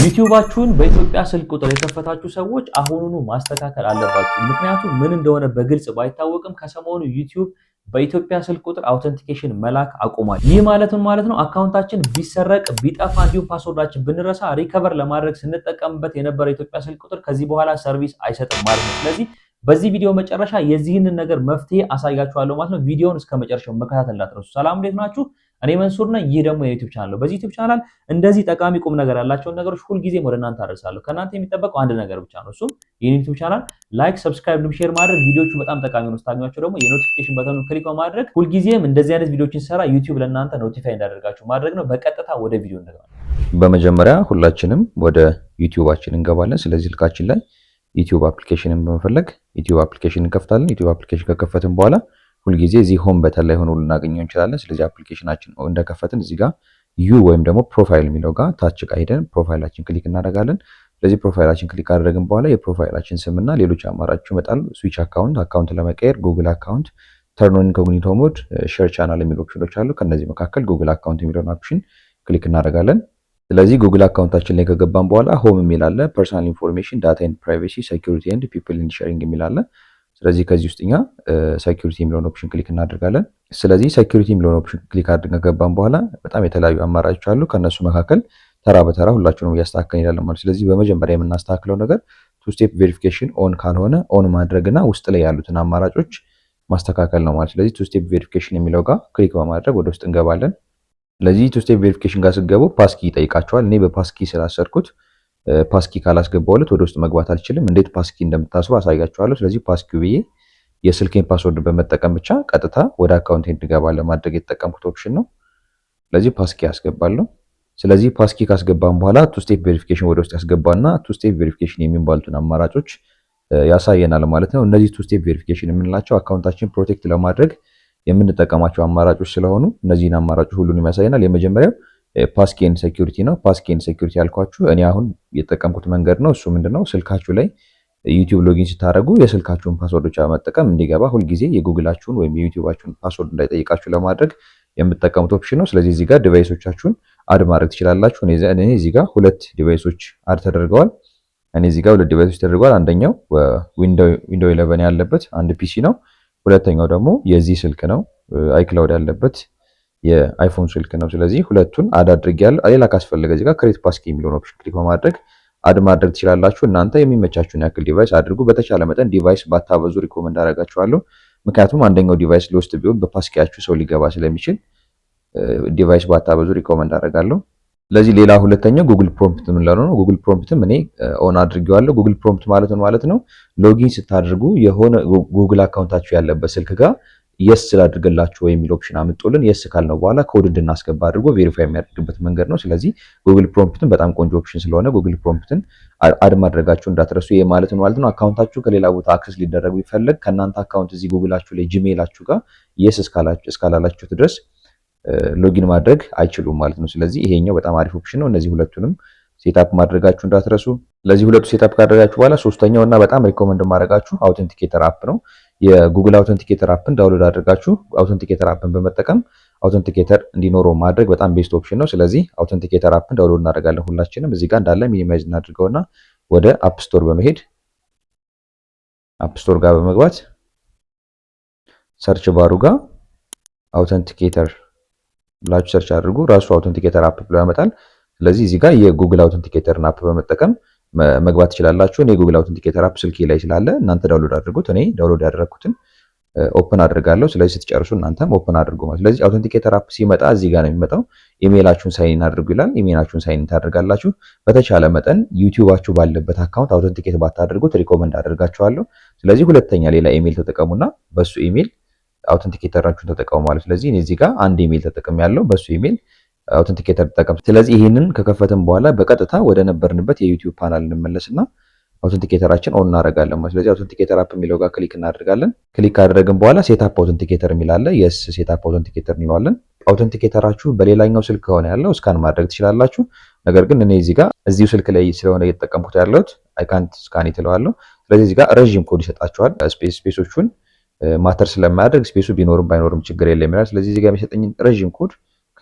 ዩቲዩባችሁን በኢትዮጵያ ስልክ ቁጥር የከፈታችሁ ሰዎች አሁኑኑ ማስተካከል አለባችሁ። ምክንያቱም ምን እንደሆነ በግልጽ ባይታወቅም ከሰሞኑ ዩቲዩብ በኢትዮጵያ ስልክ ቁጥር authentication መላክ አቁሟል። ይህ ማለት ምን ማለት ነው? Account ኣችን ቢሰረቅ፣ ቢጠፋ እንዲሁም password ኣችን ብንረሳ recover ለማድረግ ስንጠቀምበት የነበረ የኢትዮጵያ ስልክ ቁጥር ከዚህ በኋላ service አይሰጥም ማለት ነው። ስለዚህ በዚህ ቪዲዮ መጨረሻ የዚህንን ነገር መፍትሄ አሳያችኋለሁ ማለት ነው። ቪዲዮውን እስከ መጨረሻው መከታተል እንዳትረሱ። ሰላም፣ እንዴት ናችሁ? እኔ መንሱር ነኝ። ይህ ደግሞ የዩቲዩብ ቻናል ነው። በዚህ ዩቲዩብ ቻናል እንደዚህ ጠቃሚ ቁም ነገር ያላቸውን ነገሮች ሁልጊዜም ወደ እናንተ አደርሳለሁ። ከእናንተ የሚጠበቀው አንድ ነገር ብቻ ነው። እሱም ይህን ዩቲዩብ channel like፣ subscribe፣ share ማድረግ። ቪዲዮቹ በጣም ጠቃሚ ሆነው ስታገኟቸው ደግሞ የ notification button ኑን click በማድረግ ሁልጊዜም እንደዚህ አይነት ቪዲዮችን ስሰራ ዩቲዩብ ለእናንተ notify እንዲያደርጋችሁ ማድረግ ነው። በቀጥታ ወደ ቪዲዮ እንገባለን። በመጀመሪያ ሁላችንም ወደ ዩቲዩባችን እንገባለን። ስለዚህ ስልካችን ላይ ዩቲዩብ application ን በመፈለግ ዩቲዩብ application እንከፍታለን። ዩቲዩብ application ከከፈትን በኋላ ሁልጊዜ እዚህ home button ላይ ሆኖ ልናገኘው እንችላለን። ስለዚህ application ኣችን እንደከፈትን እዚህ ጋር you ወይም ደግሞ profile የሚለው ጋር ታች ጋር ሄደን profile ኣችን click እናደርጋለን። ስለዚህ profile ኣችን click ካደረግን በኋላ የ profile ኣችን ስምና ሌሎች አማራጮች ይመጣሉ። Switch account፣ account ለመቀየር፣ Google account፣ turn on incognito mode፣ share channel የሚሉ option ኖች አሉ። ከነዚህ መካከል Google account የሚለውን option click እናደርጋለን። ስለዚህ Google account ኣችን ላይ ከገባን በኋላ home የሚል አለ፣ personal information፣ data and privacy፣ security and people and sharing የሚል አለ። ስለዚህ ከዚህ ውስጥ እኛ security የሚለውን option click እናደርጋለን። ስለዚህ security የሚለውን option click አድርገን ከገባን በኋላ በጣም የተለያዩ አማራጮች አሉ። ከእነሱ መካከል ተራ በተራ ሁላችሁንም እያስተካከልን እንሄዳለን ማለት። ስለዚህ በመጀመሪያ የምናስተካክለው ነገር two step verification on ካልሆነ on ማድረግና ውስጥ ላይ ያሉትን አማራጮች ማስተካከል ነው ማለት። ስለዚህ two step verification የሚለው ጋር click በማድረግ ወደ ውስጥ እንገባለን። ስለዚህ two step verification ጋር ስትገቡ passkey ይጠይቃችኋል። እኔ በ passkey ስላሰርኩት passkey ካላስገባሁለት ወደ ውስጥ መግባት አልችልም። እንዴት passkey እንደምታስሩ አሳያችኋለሁ። ስለዚህ passkey ብዬ የስልኬን password በመጠቀም ብቻ ቀጥታ ወደ account እንድገባ ለማድረግ የተጠቀምኩት option ነው። ስለዚህ passkey አስገባለሁ። ስለዚህ passkey ካስገባን በኋላ two step verification ወደ ውስጥ ያስገባና two step verification የሚባሉትን አማራጮች ያሳየናል ማለት ነው። እነዚህ two step verification የምንላቸው account ኣችን protect ለማድረግ የምንጠቀማቸው አማራጮች ስለሆኑ እነዚህን አማራጮች ሁሉንም ያሳየናል። የመጀመሪያው passkey and security ነው። Passkey and security ያልኳችሁ እኔ አሁን የተጠቀምኩት መንገድ ነው። እሱ ምንድነው? ስልካችሁ ላይ ዩቲዩብ login ስታደርጉ የስልካችሁን password ብቻ በመጠቀም እንዲገባ፣ ሁልጊዜ የጉግላችሁን ወይም የዩቲዩባችሁን password እንዳይጠይቃችሁ ለማድረግ የምትጠቀሙት option ነው። ስለዚህ እዚህ ጋር device ኦቻችሁን add ማድረግ ትችላላችሁ። እኔ እዚህ ጋር ሁለት device ኦች add ተደርገዋል። እኔ እዚህ ጋር ሁለት device ኦች ተደርገዋል። አንደኛው Window 11 ያለበት አንድ PC ነው። ሁለተኛው ደግሞ የዚህ ስልክ ነው፣ iCloud ያለበት የአይፎን ስልክ ነው። ስለዚህ ሁለቱን add አድርጌያለሁ። ሌላ ካስፈለገ እዚህ ጋር create passkey የሚለውን option click በማድረግ add ማድረግ ትችላላችሁ። እናንተ የሚመቻችሁን ያክል device አድርጉ። በተቻለ መጠን device ባታበዙ recommend አደርጋችኋለሁ። ምክንያቱም አንደኛው device lost ቢሆን በ passkey ያችሁ ሰው ሊገባ ስለሚችል device ባታበዙ recommend አደርጋለሁ። ስለዚህ ሌላ ሁለተኛው Google prompt የምንለው ነው። Google prompt ም እኔ on አድርጌዋለሁ። Google prompt ማለት ምን ማለት ነው? Login ስታደርጉ የሆነ Google account ኣችሁ ያለበት ስልክ ጋር yes ላድርግላችሁ ወይ የሚል option አምጦልን yes ካልነው በኋላ ኮድ እንድናስገባ አድርጎ verify የሚያደርግበት መንገድ ነው። ስለዚህ Google prompt ን በጣም ቆንጆ option ስለሆነ Google prompt ን add ማድረጋችሁ እንዳትረሱ። ይሄ ማለት ምን ማለት ነው? Account ኣችሁ ከሌላ ቦታ access ሊደረግ ቢፈለግ ከእናንተ account እዚህ ጉግላችሁ ላይ ጂሜይላችሁ ጋር yes እስካላላችሁት ድረስ login ማድረግ አይችሉም ማለት ነው። ስለዚህ ይሄኛው በጣም አሪፍ option ነው። እነዚህ ሁለቱንም setup ማድረጋችሁ እንዳትረሱ። ስለዚህ ሁለቱ setup ካደረጋችሁ በኋላ ሶስተኛው እና በጣም recommend የማደርጋችሁ authenticator app ነው። የ Google Authenticator app ን download አድርጋችሁ authenticator app ን በመጠቀም authenticator እንዲኖረው ማድረግ በጣም best option ነው። ስለዚህ authenticator app ን download እናደርጋለን ሁላችንም። እዚህ ጋር እንዳለ minimize እናድርገውና ወደ App Store በመሄድ፣ App Store ጋር በመግባት search bar ኡ ጋር authenticator ብላችሁ search አድርጉ። ራሱ authenticator app ብሎ ያመጣል። ስለዚህ እዚህ ጋር የ Google Authenticator ን app በመጠቀም መግባት ትችላላችሁ። እኔ የ Google Authenticator app ስልኬ ላይ ስላለ እናንተ download አድርጉት። እኔ download ያደረግኩትን open አድርጋለሁ። ስለዚህ ስትጨርሱ እናንተም open አድርጉ ማለት። ስለዚህ authenticator app ሲመጣ እዚህ ጋር ነው የሚመጣው። ኢሜይላችሁን sign in አድርጉ ይላል። ኢሜይላችሁን sign in ታደርጋላችሁ። በተቻለ መጠን ዩቲዩባችሁ ባለበት account authenticate ባታደርጉት recommend አደርጋችኋለሁ። ስለዚህ ሁለተኛ ሌላ ኢሜይል ተጠቀሙና በሱ ኢሜይል authenticator ኣችሁን ተጠቀሙ ማለት። ስለዚህ እኔ እዚህ ጋር አንድ ኢሜይል ተጠቅሜያለሁ፣ በሱ ኢሜይል authenticator ተጠቀም። ስለዚህ ይህንን ከከፈትን በኋላ በቀጥታ ወደ ነበርንበት የዩቲዩብ ፓናል እንመለስና authenticator ኣችን on እናደርጋለን ማለት። ስለዚህ authenticator app የሚለው ጋር click እናደርጋለን። Click ካደረግን በኋላ setup authenticator የሚል አለ። Yes, setup authenticator እንለዋለን። Authenticator ኣችሁ በሌላኛው ስልክ ከሆነ ያለው scan ማድረግ ትችላላችሁ። ነገር ግን እኔ እዚህ ጋር እዚሁ ስልክ ላይ ስለሆነ እየተጠቀምኩት ያለሁት አይ ካንት ስካን እለዋለሁ። ስለዚህ እዚህ ጋር ረዥም ኮድ ይሰጣችኋል። Space ኦቹን matter ስለማያደርግ space ኡ ቢኖርም ባይኖርም ችግር የለም ይላል። ስለዚህ እዚህ ጋር የሚሰጠኝን ረዥም ኮድ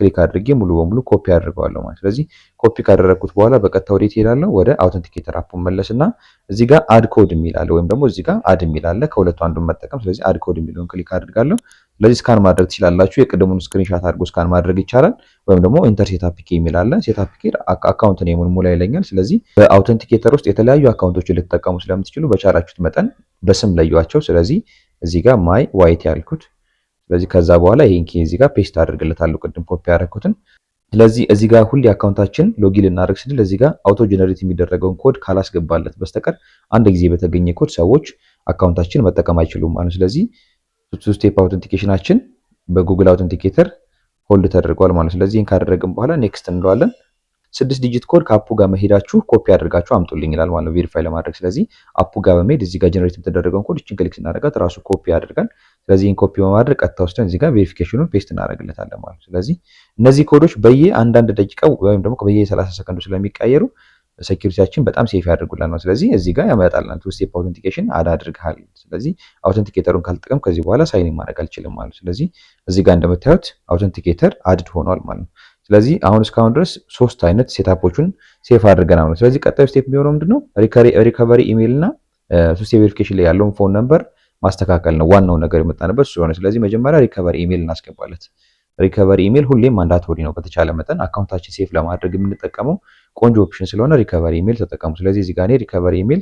Click አድርጌ ሙሉ በሙሉ ኮፒ አድርገዋለሁ ማለት። ስለዚህ ኮፒ ካደረግኩት በኋላ በቀጥታ ወዴት እሄዳለሁ? ወደ authenticator app ኡ መለስና እዚህ ጋር add code የሚል አለ፣ ወይም ደግሞ እዚህ ጋር add የሚል አለ። ከሁለቱ አንዱን መጠቀም። ስለዚህ add code የሚለውን click አድርጋለሁ። ስለዚህ scan ማድረግ ትችላላችሁ። የቅድሙን screenshot አድርጎ scan ማድረግ ይቻላል። ወይም ደግሞ enter setup key የሚል አለ። Setup key account name ኡን ሙላ ይለኛል። ስለዚህ በ authenticator ውስጥ የተለያዩ account ኦችን ልትጠቀሙ ስለምትችሉ በቻላችሁት መጠን በስም ለዩዋቸው። ስለዚህ እዚህ ጋር my YT ያልኩት። ስለዚህ ከዛ በኋላ ይሄን key እዚህ ጋር paste አድርግለታለሁ ቅድም ኮፒ ያደረኩትን። ስለዚህ እዚህ ጋር ሁሌ account ኣችን login ልናደርግ ስንል እዚህ ጋር auto generate የሚደረገውን ኮድ ካላስገባለት በስተቀር አንድ ጊዜ በተገኘ ኮድ ሰዎች account ኣችን መጠቀም አይችሉም ማለት ነው። ስለዚህ two step authentication ኣችን በ Google Authenticator hold ተደርጓል ማለት ነው። ስለዚህ ይህን ካደረግን በኋላ next እንለዋለን። 6 digit code ከ app ኡ ጋር መሄዳችሁ ኮፒ አድርጋችሁ አምጡልኝ ይላል ማለት ነው verify ለማድረግ። ስለዚህ app ኡ ጋር በመሄድ እዚህ ጋር generate የተደረገውን ኮድ እችን click ስናደርጋት ራሱ ኮፒ ያደርጋል። ስለዚህ ይህን ኮፒ በማድረግ ቀጥታ ወስደን እዚህ ጋር verification ኑን paste እናደርግለታለን ማለት ነው። ስለዚህ እነዚህ ኮዶች በየ አንዳንድ ደቂቃው ወይም ደግሞ በየ 30 ሰከንዱ ስለሚቀየሩ security ያችን በጣም safe ያደርጉልናል ነው። ስለዚህ እዚህ ጋር ያመጣልናል two step authentication add አድርገሃል። ስለዚህ authenticator ኡን ካልጠቀም ከዚህ በኋላ sign in ማድረግ አልችልም ማለት ነው። ስለዚህ እዚህ ጋር እንደምታዩት authenticator add ሆኗል ማለት ነው። ስለዚህ አሁን እስካሁን ድረስ ሶስት አይነት setup ኦቹን safe አድርገናል ነው። ስለዚህ ቀጣዩ step የሚሆነው ምንድነው? Recovery email እና two step verification ላይ ያለውን phone number ማስተካከል ነው። ዋናው ነገር የመጣንበት እሱ ሆነ። ስለዚህ መጀመሪያ recovery email እናስገባለት። Recovery email ሁሌም mandatory ነው። በተቻለ መጠን account ኣችን safe ለማድረግ የምንጠቀመው ቆንጆ option ስለሆነ recovery email ተጠቀሙ። ስለዚህ እዚህ ጋር እኔ recovery email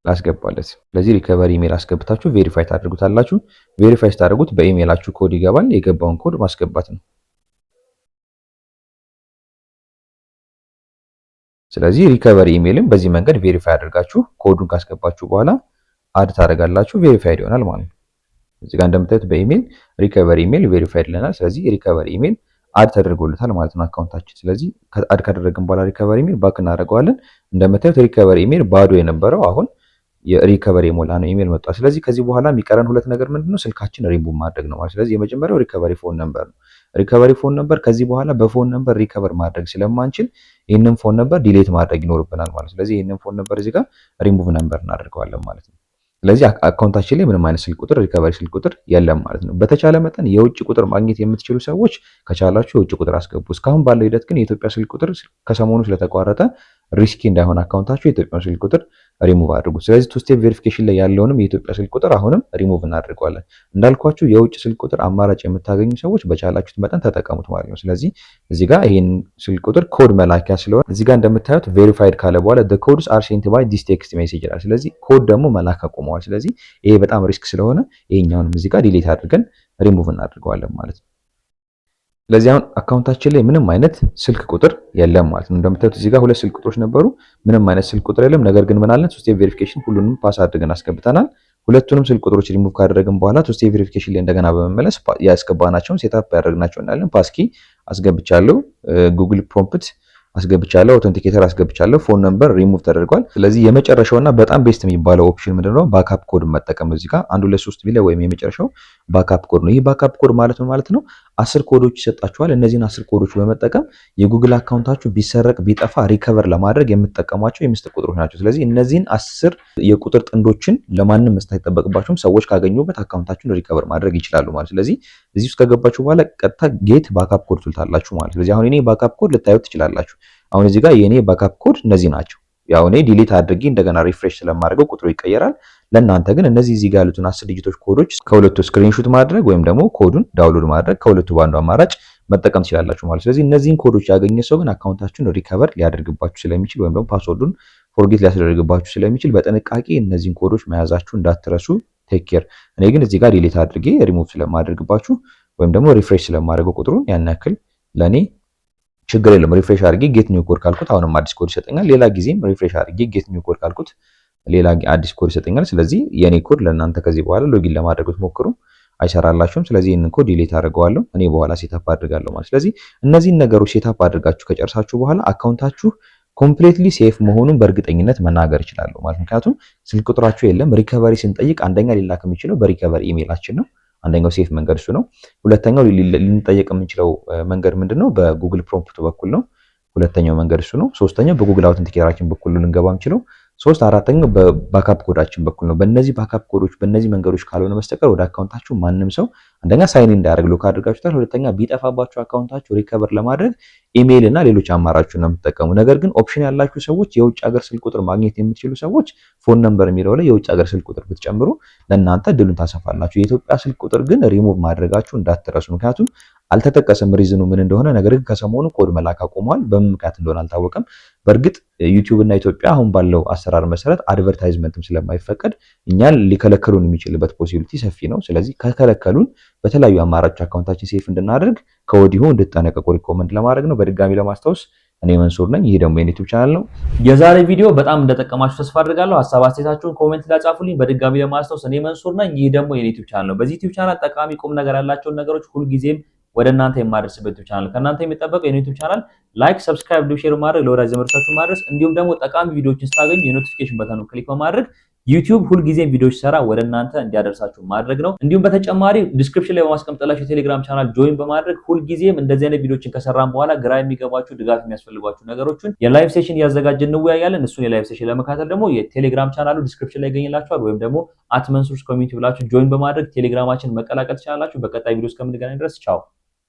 ላስገባለት። ስለዚህ recovery email አስገብታችሁ verify ታደርጉታላችሁ። Verify ስታደርጉት በኢሜይላችሁ ኮድ ይገባል። የገባውን ኮድ ማስገባት ነው። ስለዚህ recovery email ም በዚህ መንገድ verify አድርጋችሁ ኮዱን ካስገባችሁ በኋላ add ታደርጋላችሁ። Verified ይሆናል ማለት ነው። እዚህ ጋር እንደምታዩት በ email recovery email verified ይለናል። ስለዚህ recovery email add ተደርጎለታል ማለት ነው account ኣችን። ስለዚህ add ካደረግን በኋላ recovery email back እናደርገዋለን። እንደምታዩት recovery email ባዶ የነበረው አሁን የ recovery የሞላ ነው ኢሜል መጥቷል። ስለዚህ ከዚህ በኋላ የሚቀረን ሁለት ነገር ምንድነው? ስልካችን ሪሙቭ ማድረግ ነው ማለት። ስለዚህ የመጀመሪያው recovery phone number ነው። Recovery phone number ከዚህ በኋላ በ phone number recover ማድረግ ስለማንችል ይህንን phone number delete ማድረግ ይኖርብናል ማለት። ስለዚህ ይህንን phone number እዚህ ጋር ሪሙቭ ነምበር እናደርገዋለን ማለት ነው። ስለዚህ account ኣችን ላይ ምንም አይነት ስልክ ቁጥር recovery ስልክ ቁጥር የለም ማለት ነው። በተቻለ መጠን የውጭ ቁጥር ማግኘት የምትችሉ ሰዎች ከቻላችሁ የውጭ ቁጥር አስገቡ። እስካሁን ባለው ሂደት ግን የኢትዮጵያ ስልክ ቁጥር ከሰሞኑ ስለተቋረጠ risky እንዳይሆን account ኣችሁ የኢትዮጵያ ስልክ ቁጥር ሪሙቭ አድርጉ። ስለዚህ two step verification ላይ ያለውንም የኢትዮጵያ ስልክ ቁጥር አሁንም ሪሙቭ እናደርገዋለን። እንዳልኳችሁ የውጭ ስልክ ቁጥር አማራጭ የምታገኙ ሰዎች በቻላችሁት መጠን ተጠቀሙት ማለት ነው። ስለዚህ እዚህ ጋር ይሄን ስልክ ቁጥር ኮድ መላኪያ ስለሆነ እዚህ ጋር እንደምታዩት verified ካለ በኋላ the codes are sent by this text message ይላል። ስለዚህ ኮድ ደግሞ መላክ አቁመዋል። ስለዚህ ይሄ በጣም risk ስለሆነ ይሄኛውንም እዚህ ጋር delete አድርገን ሪሙቭ እናደርገዋለን ማለት ነው። ስለዚህ አሁን account ኣችን ላይ ምንም አይነት ስልክ ቁጥር የለም ማለት ነው። እንደምታዩት እዚህ ጋር ሁለት ስልክ ቁጥሮች ነበሩ። ምንም አይነት ስልክ ቁጥር የለም። ነገር ግን ምን አለን? Two step verification ሁሉንም pass አድርገን አስገብተናል። ሁለቱንም ስልክ ቁጥሮች ሪሙቭ ካደረግን በኋላ two step verification ላይ እንደገና በመመለስ ያስገባናቸውን setup ያደረግናቸው እናያለን። Passkey አስገብቻለሁ፣ Google prompt አስገብቻለሁ፣ authenticator አስገብቻለሁ፣ ፎን ነምበር ሪሙቭ ተደርጓል። ስለዚህ የመጨረሻውና በጣም best የሚባለው option ምንድነው? Backup code መጠቀም ነው። እዚህ ጋር 1 2 3 የሚለው ወይም የመጨረሻው backup code ነው። ይህ backup code ማለት ምን ማለት ነው? 10 ኮዶች ይሰጣችኋል። እነዚህን 10 ኮዶች በመጠቀም የ Google account ኣችሁ ቢሰረቅ ቢጠፋ recover ለማድረግ የምትጠቀሟቸው የምስጢር ቁጥሮች ናቸው። ስለዚህ እነዚህን 10 የቁጥር ጥንዶችን ለማንም መስጠት አይጠበቅባችሁም። ሰዎች ካገኙበት account ኣችሁን recover ማድረግ ይችላሉ ማለት። ስለዚህ እዚህ ውስጥ ከገባችሁ በኋላ ቀጥታ get backup code ትሉታላችሁ ማለት። ስለዚህ አሁን እኔ backup code ልታዩት ትችላላችሁ። አሁን እዚህ ጋር የኔ backup code እነዚህ ናቸው። ያው እኔ delete አድርጌ እንደገና refresh ስለማድረገው ቁጥሩ ይቀየራል። ለእናንተ ግን እነዚህ እዚህ ጋር ያሉትን 10 digit ኦች ኮዶች ከሁለቱ screenshot ማድረግ ወይም ደግሞ ኮዱን download ማድረግ ከሁለቱ በአንዱ አማራጭ መጠቀም ትችላላችሁ ማለት። ስለዚህ እነዚህን ኮዶች ያገኘ ሰው ግን account ኣችሁን recover ሊያደርግባችሁ ስለሚችል ወይም ደግሞ password ኡን forget ሊያስደርግባችሁ ስለሚችል በጥንቃቄ እነዚህን ኮዶች መያዛችሁ እንዳትረሱ። Take care። እኔ ግን እዚህ ጋር ዲሊት አድርጌ ሪሙቭ ስለማደርግባችሁ ወይም ደግሞ refresh ስለማደርገው ቁጥሩን ያን ያክል ለኔ ችግር የለም። Refresh አድርጌ get new code ካልኩት አሁንም አዲስ ኮድ ይሰጠኛል። ሌላ ጊዜም refresh አድርጌ get new code ካልኩት ሌላ አዲስ ኮድ ይሰጠኛል። ስለዚህ የኔ ኮድ ለእናንተ ከዚህ በኋላ login ለማድረግ ብትሞክሩ አይሰራላችሁም። ስለዚህ ይህንን code delete አድርገዋለሁ እኔ በኋላ setup አድርጋለሁ ማለት። ስለዚህ እነዚህን ነገሮች setup አድርጋችሁ ከጨርሳችሁ በኋላ account ኣችሁ completely safe መሆኑን በእርግጠኝነት መናገር እችላለሁ ማለት። ምክንያቱም ስልክ ቁጥራችሁ የለም። Recovery ስንጠይቅ አንደኛ ሊላክ የሚችለው በ recovery email ኣችን ነው። አንደኛው safe መንገድ እሱ ነው። ሁለተኛው ልንጠየቅ የምንችለው መንገድ ምንድነው? በ Google prompt ኡ በኩል ነው። ሁለተኛው መንገድ እሱ ነው። ሶስተኛው በ Google authenticator ኣችን በኩል ልንገባ የምንችለው። አራተኛው በ backup code ኣችን በኩል ነው። በእነዚህ backup code ኦች በእነዚህ መንገዶች ካልሆነ በስተቀር ወደ account ኣችሁ ማንም ሰው አንደኛ sign in እንዳያደርግ lock አድርጋችሁታል። ሁለተኛ ቢጠፋባችሁ account ኣችሁ recover ለማድረግ ኢሜይል እና ሌሎች አማራጮችን ነው የምትጠቀሙ። ነገር ግን option ያላችሁ ሰዎች፣ የውጭ ሀገር ስልክ ቁጥር ማግኘት የምትችሉ ሰዎች phone number የሚለው ላይ የውጭ ሀገር ስልክ ቁጥር ብትጨምሩ ለእናንተ እድሉን ታሰፋላችሁ። የኢትዮጵያ ስልክ ቁጥር ግን ሪሙቭ ማድረጋችሁ እንዳትረሱ። ምክንያቱም አልተጠቀሰም reason ኑ ምን እንደሆነ። ነገር ግን ከሰሞኑ ኮድ መላክ አቁመዋል። በምን ምክንያት እንደሆነ አልታወቀም። በእርግጥ ዩቲዩብ እና ኢትዮጵያ አሁን ባለው አሰራር መሰረት advertisement ም ስለማይፈቀድ እኛን ሊከለከሉን የሚችልበት possibility ሰፊ ነው። ስለዚህ ከከለከሉን በተለያዩ አማራጮች account ኣችን safe እንድናደርግ ከወዲሁ እንድትጠነቀቁ recommend ለማድረግ ነው። በድጋሚ ለማስታወስ እኔ መንሱር ነኝ። ይህ ደግሞ የዩቲዩብ ቻናል ነው። የዛሬ ቪዲዮ በጣም እንደጠቀማችሁ ተስፋ አድርጋለሁ። ሀሳብ አስተያየታችሁን comment ላይ ጻፉልኝ። በድጋሚ ለማስታወስ እኔ መንሱር ነኝ። ይህ ደግሞ የዩቲዩብ ቻናል ነው። በዚህ ዩቲዩብ ቻናል ጠቃሚ ቁም ነገር ያላቸውን ነገሮች ሁልጊዜም ወደ እናንተ የማደርስበት ዩቲዩብ ቻናል። ከእናንተ የሚጠበቀው የዩቲዩብ channel like፣ subscribe፣ share ማድረግ፣ ለወዳጅ ዘመዶቻችሁ ማድረስ እንዲሁም ደግሞ ጠቃሚ ቪዲዮዎችን ስታገኙ የ notification button ኑ click በማድረግ ዩቲዩብ ሁልጊዜም ቪዲዮዎች ሰራ ወደ እናንተ እንዲያደርሳችሁ ማድረግ ነው። እንዲሁም በተጨማሪ description ላይ በማስቀምጥላችሁ የቴሌግራም channel join በማድረግ ሁልጊዜም እንደዚህ አይነት ቪዲዮዎችን ከሰራን በኋላ ግራ የሚገባችሁ፣ ድጋፍ የሚያስፈልጓችሁ ነገሮችን የ live session እያዘጋጀን እንወያያለን። እሱን የ live session ለመከታተል ደግሞ የቴሌግራም channel ኡ description ላይ ይገኝላችኋል። ወይም ደግሞ @መንሱርስ community ብላችሁ join በማድረግ ቴሌግራማችን መቀላቀል ትችላላችሁ። በቀጣይ ቪዲዮ እስከምንገናኝ ድረስ ቻው።